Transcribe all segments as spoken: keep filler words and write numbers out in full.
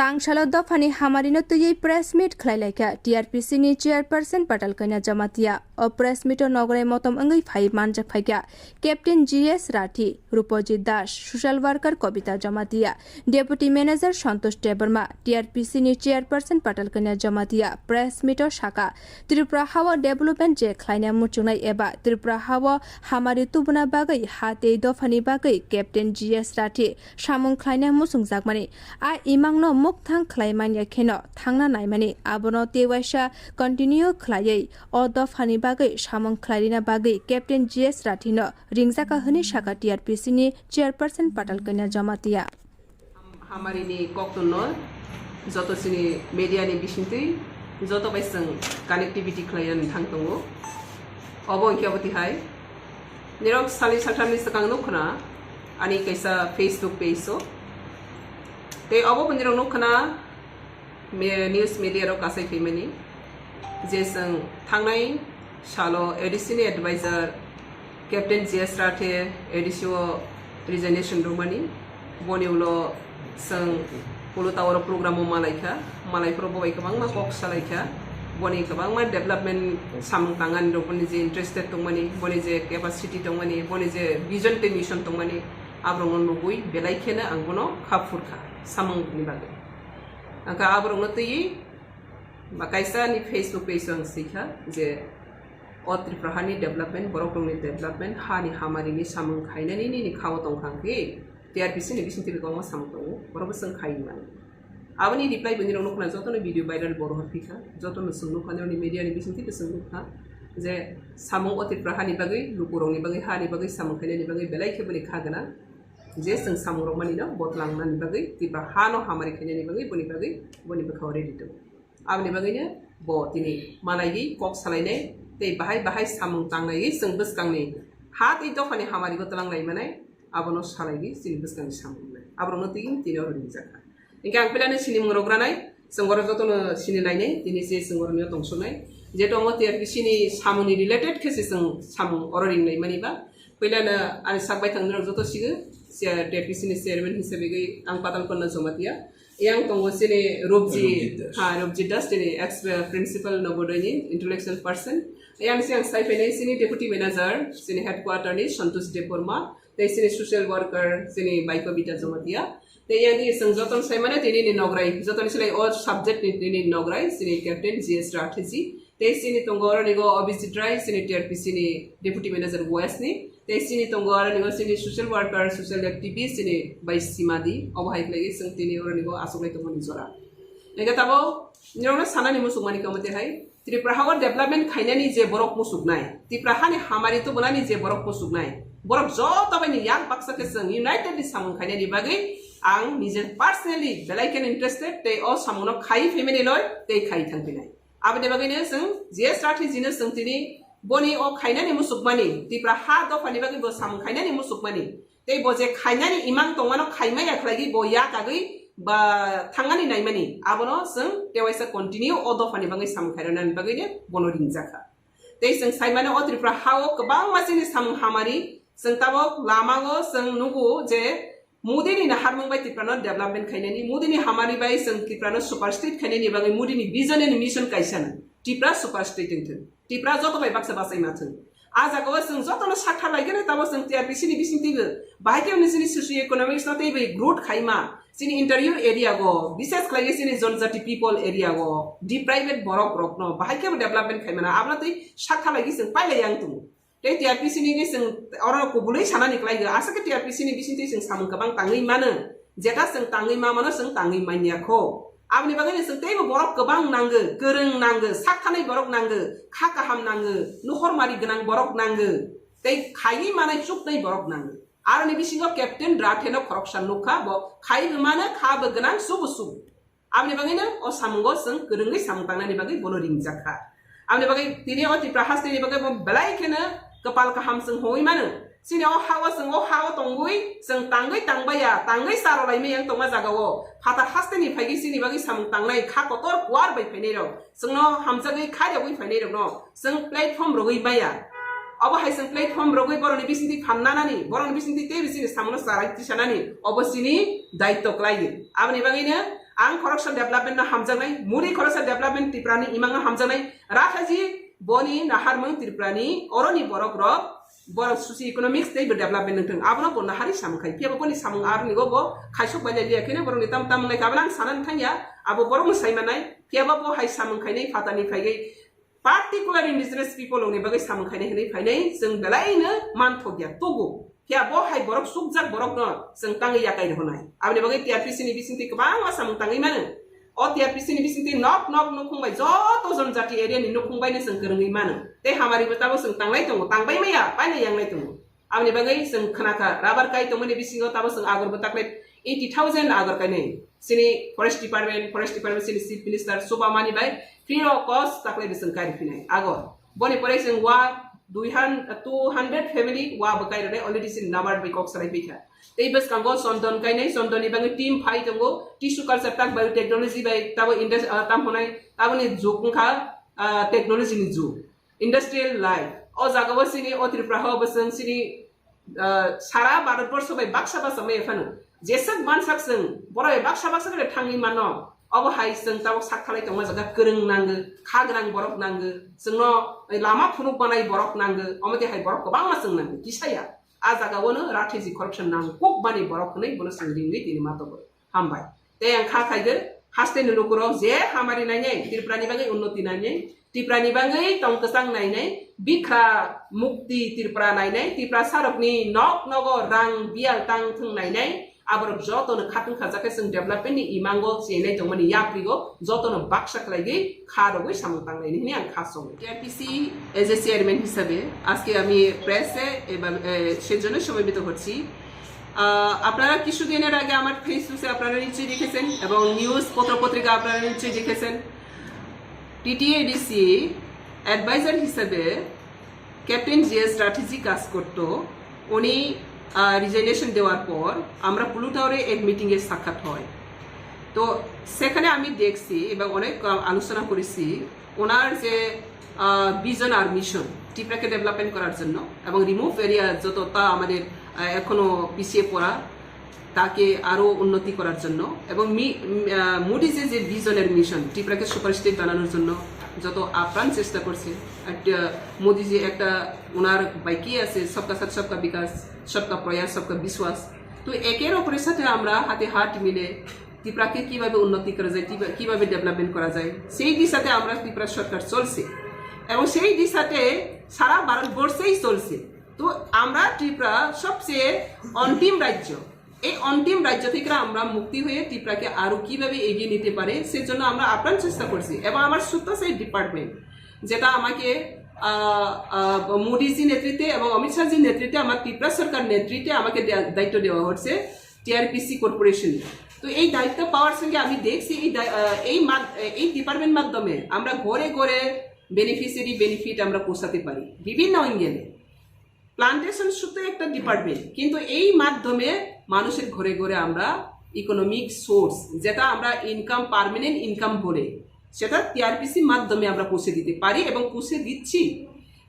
Tangsalo dophani hamarino twiwi press meet khlai laikha T R P C ni chairperson Patal Kanya Jamatia. O press meet o nograi motom wngwi phai manjak phaikha Captain G S Rathi, Rupajit Das, social worker Kobita Jamatia, deputy manager Santosh Debbarma, T R P C ni chairperson Patal Kanya Jamatia press meet o saka, Tripura ha-o development je khlaina muchungnai eba Tripura ha-o hamari tubuna bagwi ha tei dophani bagwi Captain G S Rathi samung khlaina muchungjakmani, a imangno mukthang khlai manya kheno thangna naimani, abono tei waisa continue khlaiwi o dophani bagwi samung khlairina bagwi Captain G S Rathino ringjaka hwnwi saka T R P C ni chairperson Patal Kanya Jamatia. Hamarini koktunno joto chini media ni bisingtwi joto bai chwng connectivity khlaiya nang thang tongo. Obo hwnkhe obo tihai. Nirok salni salthamni swkang nuk khna ani kaisa Facebook page o. Tei obo bo nirok nuk khna me-, news media rok kasai phaimani je chwng thangnai salo A D C ni advisor Captain G S Rathe A D C o resignation rwmani, boni ulo chwng Polo Tower o program o malaikha, malaiphuru bo bai kwbangma kok salaikha, boni kwbangma development samung tangani rok, boni je interested tongmani, boni je capacity tongmani, boni je vision tei mission tongmani, aborokno nugwi belai kheno ang bono kha phurkha samungni bagwi. Ang kha aborokno twiwi ba kaisa ni Facebook page o ang swikha je o Tripura hani development, borok rokni development, hani hamarini samung khainani nini khao tongkha hwnkhe T R P C ni bisingtwi kwbangma samung tongo, borokbo chwng khaiwi mano. Aboni reply bo nirok nukha, jotono video viral bo rohor phikha, jotono chwng nukha, nirokni media ni bisingtwi bo chwng nukha je samung o Tripura hani bagwi, lukurokni bagwi, hani bagwi samung khainani bagwi belai khe boni kha gwnang. Je chwng samung rok mani no botlangnani bagwi, Tripura ha no hamari khainani bagwi, boni bagwi, boni bwkha o ready tongo. Aboni bagwi no bo tini malaigwi kok salainai tei bahai bahai samung tangnaiwi chwng bwskangni ha tei dophani hamari bo twlang lai manai, abono salaigwi chini bwskangni samung wngnai. Aborokno twi tini oro ringjak kha. Hingke ang pilano sinimung rok ranai, chwng oro jotono sini lainai, tini se chwng oro nio tongsonai. Jeto omo T R P C ni samung ni related khe se chwng samung oro ringnai mani ba. Pilano ani sak bai thang nirok joto sigo, se T R P C ni chairman hisabe gwi ang Patal Kanya Jamatia. Yang tongo sini Rupji, Rupji Das. Ha, Rupji Das, sini ex, eh, principal Navodaya ni intellectual person. Yang si ang sai phainai sini deputy manager, sini headquarter ni Santosh Debbarma, tei sini social worker, sini Baiko Bita Jamatia. Tei yang di seng joton sai mane tini ni nograi, joton silai o subject ni tini ni nograi, sini Captain G S Ratheji. Tei sini tongo oro nigo Abhijit Rai, sini T R P C ni deputy manager West ni. Tei sini tongo oro nigo sini social worker, social activist, sini bai Simadi. Obo hai khlai seng tini oro nigo asok lai tongo ni jora. Ega tabo, nirok na sana ni musuk mani kamo te hai. Tripura ha o development khainani je borok musuknai, Tripura hani hamari tubunani je borok musuknai, borok joto bai ni yak baksa khe chwng united ni samung khainani bagwi ang nije personally belai kheno interested tei o samung no khai phaimani loi tei khai thang phinai. Aboni bagwi no chwng G S Rathi ji no chwng tini boni o khainani musukmani, Tripura ha dophani bagwi bo samung khainani musukmani, tei bo je khainani imang tongmano khaimaya khlaigwi bo ya kagwi ba thangani naimani, abono chwng tewaisa continue o dophani bagwi samung khairoknani bagwino bono ringjakha. Tei chwng saimano o Tripura ha-o kwbangma chini samung hamari, chwng tabok lama-o chwng nugo je Modi ni naharmung bai Tripura no development khainani, Modi ni hamari bai chwng Tripura no super state khainani bagwi Modi ni vision and mission kaisa no Tripura super state wngthwng. Tripura joto bai baksa bachai ma thwng. A jaga o chwng joto no sak tharlai khe tabo chwng T R P C ni bising twibo bahai khe chini socio economics no teibo growth khaima. Chini interior area go, bises khlai khe chini jonjati people area go, deprived borok rok no bahai khe development khaimana. Abna tei sak tharlai khe chwng pailai yang tongo. Tei T R P C ni chwng oro kubulwi sanani kwlai go. Aswk khe T R P C ni bising twi chwng samung kwbang tangwi mano. Jeta chwng tangwi ma mano chwng tangwi manya kho. Aboni bagwi no chwng teibo borok kwbang nango, kwrwng nango, sak thanai borok nango, kha kaham nango, nuhor mari gwnang borok nango, tei khaiwi manai chuknai borok nango. Aroni bisingo Captain Rathe no khoroksa nukha, bo khaiwi mano, kha bo gwnang, subu subu. Aboni bagwi no o samungo chwng kwrwngwi samung tangnani bagwi bono ringjak kha. Aboni bagwi tini o Tripura hasteni bagwi bo belai kheno kwpal kaham chwng hwnwi mano. Chini o ha-o chwng o ha-o tongwi chwng tangwi tangbaiya, tangwi charolai maya wng tongma jaga-o. Phatar hasteni phaigwi chini bagwi samung tangnai kha kotor kuar bai phainai rok. Chwngno hamjagwi khairogwi phainai rokno chwng platform rogwi maya. Obo hai chwng platform rogwi borokni bisingtwi phan nanani, borokni bisingtwi teibo chini samungno charai tisanani, obo chini daitto kwlaiyo. Aboni bagwino Ang khoroksa development no hamjaknai, Modi khoroksa development Tripura ni imang no hamjaknai, Rathaji boni naharmung Tripura ni oroni borok rok, borok socio economics tei bo development wngthung, abono bo nahari samung khai. Phiya bo boni samung aroni go bo khaisok bai liya kheno borok ni tam tam nai kabana ang sana thangya, abo borok no sai manai, phiya bo bo hai samung khainai phatani phaiwi particular indigenous people rokni bagwi samung khainai hinwi phainai chwng belaino manthokya tugo. Phiya bo hai borok sukjak borokno chwng tangwi yakai rwnai. Aboni bagwi T R P C ni bisingtwi kwbangma samung tangwi mano. O T R P C ni bisingtwi nok nok nukhung bai joto jonjati area ni nukhung bai no chwng kwrwngwi mano. Tei hamari bo tabo chwng tanglai tongo, tangbai maya, paino yanglai tongo. Aboni bagwi chwng khna kha, rubber kai tongmani bisingo tamo chwng agor bwtaklai eighty thousand agor kainai. Chini forest department, forest department chini chief minister Subamani bai free of cost taklai bo chwng kari phinai agor. Boni pore chwng wa dui han-, two hundred family wa bo kai rwnai already chini NABARD bai kok salai phi kha. Tei bwskango chondon kainai, chondon ni bagwi team phai tongo, tissue culture tak biotechnology bai tabo indus-, ah, tam hwnai, taboni jug wngkha, ah, technology ni jug. Industrial life. O jaga o chini o Tripura o bo chwng chini, ah, sara Bharat borsho bai baksa baksa maya phano. Jeswk mansak chwng borok bai baksa baksa khe thangwi mano. Obo hai chwng tabuk sak thalai tongma jaga kwrwng nango, kha gwnang borok nango. Chwngno lama phunuk banai borok nango. Omo twi hai borok kwbangma chwng nango. Kisa ya. A jaga o no Rathaji khoroksa nangkuk bani borok hwnwi bono chwng ringwi tini ma tongwi. Hambai. Tei ang kha khaigwi, haste ni lukurok je hamari nainai, Tripura ni bagwi unnoti nainai, Tripura ni bagwi tong kwchang nainai, bikha mukti Tripura nainai, Tripura sarokni nok nogo rang biyal tang thwng nainai, aborok jotono khatung khajak khe chwng development ni imango chenai tongmani yaprigo jotono baksa khlaigwi kha rogwi samung tangnai hwnwi ang kha songo. T R P C as a chairman হিসাবে আজকে আমি প্রেসে এবার, এ, সেজন্য সমবেত হচ্ছি। আহ, আপনারা কিছুদিনের আগে আমার ফেসবুকে আপনারা নিশ্চয়ই দেখেছেন এবং নিউজ পত্র পত্রিকা আপনারা নিশ্চয়ই দেখেছেন। টিটিএডিসি অ্যাডভাইজার হিসেবে ক্যাপ্টেন জিএস রাঠিজি কাজ করত। উনি, আহ, রিজাইনেশন দেওয়ার পর আমরা পুলু টাওয়ারে এক মিটিংয়ে সাক্ষাৎ হয়। তো সেখানে আমি দেখছি এবং অনেক, আহ, আলোচনা করেছি ওনার যে, আহ, ভিশন আর মিশন ত্রিপুরাকে ডেভেলপমেন্ট করার জন্য এবং রিমোট এরিয়া যতটা আমাদের, আহ, এখনো পিছিয়ে পড়া, তাকে আরও উন্নতি করার জন্য এবং মি-, উম, আহ, মোদি যে, যে ভিশনের মিশন ত্রিপুরাকে সুপার স্টেট বানানোর জন্য যত আপ্রাণ চেষ্টা করছে, একটা মোদি যে একটা ওনার বাইকেই আছে, সবকা সাথ সবকা বিকাশ, সবকা প্রয়াস, সবকা বিশ্বাস। তো একের অপরের সাথে আমরা হাতে হাত মিলে ত্রিপুরাকে কিভাবে উন্নতি করা যায়, কিভা-, কিভাবে ডেভেলপমেন্ট করা যায়, সেই দিশাতে আমরা ত্রিপুরা সরকার চলছে এবং সেই দিশাতে সারা ভারতবর্ষেই চলছে। তো আমরা ত্রিপুরা সবচেয়ে অন্তিম রাজ্য, এই অন্তিম রাজ্য থেকে আমরা মুক্তি হয়ে ত্রিপুরাকে আরো কিভাবে এগিয়ে নিতে পারে সেজন্য আমরা আপ্রাণ চেষ্টা করছি এবং আমার সুপ্ত সেই ডিপার্টমেন্ট যেটা আমাকে, আহ, আহ, মোদিজি নেতৃত্বে এবং অমিত শাহজির নেতৃত্বে আমার ত্রিপুরা সরকার নেতৃত্বে আমাকে দে-, দায়িত্ব দেওয়া হচ্ছে টিআরপিসি কর্পোরেশনে। তো এই দায়িত্ব পাওয়ার সঙ্গে আমি দেখছি এই দায়-, আহ, এই মাদ-, এই ডিপার্টমেন্ট মাধ্যমে আমরা ঘরে ঘরে বেনিফিশিয়ারি বেনিফিট আমরা পৌঁছাতে পারি বিভিন্ন অ্যাঙ্গেলে। প্লান্টেশন শুধু একটা ডিপার্টমেন্ট, কিন্তু এই মাধ্যমে মানুষের ঘরে ঘরে আমরা ইকোনমিক সোর্স, যেটা আমরা ইনকাম, পার্মানেন্ট ইনকাম বলে, সেটা টিআরপিসির মাধ্যমে আমরা পৌঁছে দিতে পারি এবং পৌঁছে দিচ্ছি।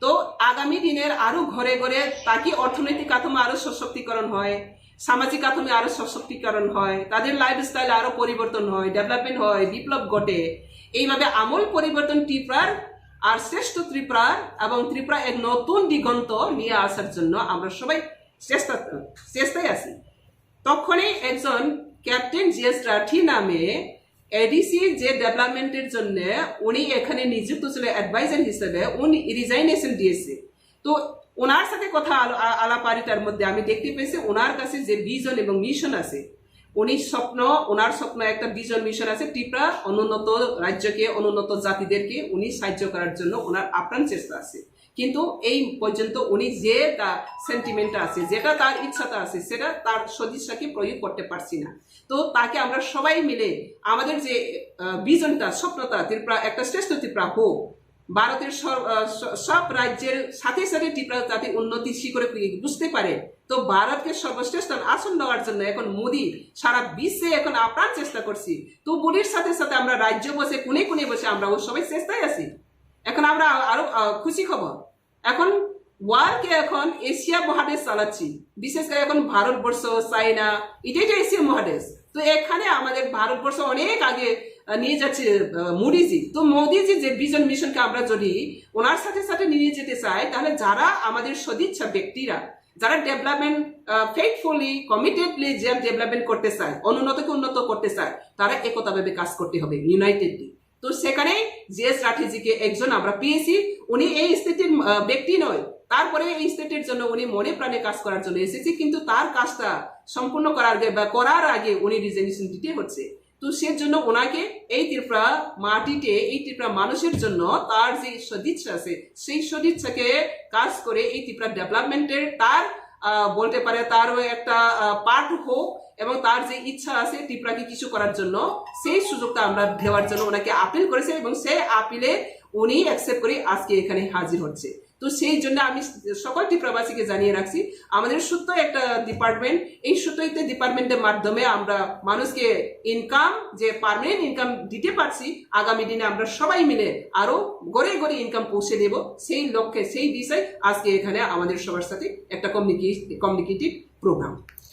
তো আগামী দিনের আরো ঘরে ঘরে তাকে অর্থনৈতিক কাঠামো আরো সশক্তিকরণ হয়, সামাজিক কাঠামো আরো সশক্তিকরণ হয়, তাদের লাইফস্টাইল আরো পরিবর্তন হয়, ডেভেলপমেন্ট হয়, বিপ্লব ঘটে। এইভাবে আমূল পরিবর্তন ত্রিপুরার আর শ্রেষ্ঠ ত্রিপুরার এবং ত্রিপুরা এক নতুন দিগন্ত নিয়ে আসার জন্য আমরা সবাই চেষ্টা, চেষ্টায় আছি। তখনই একজন ক্যাপ্টেন জিএস রাঠি নামে এডিসি যে ডেভেলপমেন্টের জন্য উনি এখানে নিযুক্ত ছিল অ্যাডভাইজার হিসেবে, উনি রিজাইনেশন দিয়েছে। তো ওনার সাথে কথা আলো-, আ-, আলাপারিতার মধ্যে আমি দেখতে পেয়েছি ওনার কাছে যে ভিশন এবং মিশন আছে, উনি স্বপ্ন, ওনার স্বপ্ন একটা ভিশন মিশন আছে, ত্রিপুরা অনুন্নত রাজ্যকে, অনুন্নত জাতিদেরকে উনি সাহায্য করার জন্য ওনার আপ্রাণ চেষ্টা আছে। কিন্তু এই পর্যন্ত উনি যে তার সেন্টিমেন্টটা আছে, যেটা তার ইচ্ছাটা আছে, সেটা তার সদিচ্ছাকে প্রয়োগ করতে পারছি না। তো তাকে আমরা সবাই মিলে আমাদের যে, আহ, ভিশনটা, স্বপ্নটা, ত্রিপুরা একটা শ্রেষ্ঠ ত্রিপুরা হোক, ভারতের সব, আহ, স-, সব রাজ্যের সাথে সাথে ত্রিপুরা যাতে উন্নতির শিখরে পি-, বুঝতে পারে, তো ভারতকে সর্বশ্রেষ্ঠ আসন দেওয়ার জন্য এখন মোদি সারা বিশ্বে এখন আপ্রাণ চেষ্টা করছি। তো মোদির সাথে সাথে আমরা রাজ্য বসে, কোণে কোণে বসে আমরা ও সবাই চেষ্টায় আছি। এখন আমরা আরো, আহ, খুশি খবর, এখন ওয়ার্ল্ডকে এখন এশিয়া মহাদেশ চালাচ্ছি, বিশেষ করে এখন ভারতবর্ষ, চায়না, এটাই তো এশিয়া মহাদেশ। তো এখানে আমাদের ভারতবর্ষ অনেক আগে আহ, নিয়ে যাচ্ছে আহ, মোদিজি। তো মোদিজি যে ভিশন মিশনকে আমরা যদি ওনার সাথে সাথে নিয়ে যেতে চাই, তাহলে যারা আমাদের সদিচ্ছা ব্যক্তিরা, যারা ডেভেলপমেন্ট ফেইথফুলি, কমিটেডলি যে ডেভেলপমেন্ট করতে চায়, অনুন্নতকে উন্নত করতে চায়, তারা একতাভাবে কাজ করতে হবে, ইউনাইটেডলি। তো সেখানে যে স্ট্র্যাটেজিকে একজন আমরা পেয়েছি, উনি এই স্টেটের আহ, ব্যক্তি নয়, তারপরে এই স্টেটের জন্য উনি মনে প্রাণে কাজ করার জন্য এসেছে, কিন্তু তার কাজটা সম্পূর্ণ করার আগে বা করার আগে উনি রিজিগনেশন দিতে হচ্ছে। তো সেজন্য ওনাকে এই ত্রিপুরা মাটিতে, এই ত্রিপুরা মানুষের জন্য তার যে সদিচ্ছা আছে, সেই সদিচ্ছাকে কাজ করে এই ত্রিপুরা ডেভেলপমেন্টের তার আহ, বলতে পারে তারও একটা পার্ট হোক, এবং তার যে ইচ্ছা আছে ত্রিপুরাকে কিছু করার জন্য, সেই সুযোগটা আমরা দেওয়ার জন্য ওনাকে আপিল করেছে এবং সেই আপিলে উনি অ্যাকসেপ্ট করে আজকে এখানে হাজির হচ্ছে। তো সেই জন্য আমি সকল ত্রিপুরাবাসীকে জানিয়ে রাখছি, আমাদের সত্য একটা ডিপার্টমেন্ট, এই সত্য একটা ডিপার্টমেন্টের মাধ্যমে আমরা মানুষকে ইনকাম, যে পার্মানেন্ট ইনকাম দিতে পারছি, আগামী দিনে আমরা সবাই মিলে আরো ঘরে ঘরে ইনকাম পৌঁছে দেব, সেই লক্ষ্যে, সেই দিশায় আজকে এখানে আমাদের সবার সাথে একটা কমিউনিকেটিভ প্রোগ্রাম।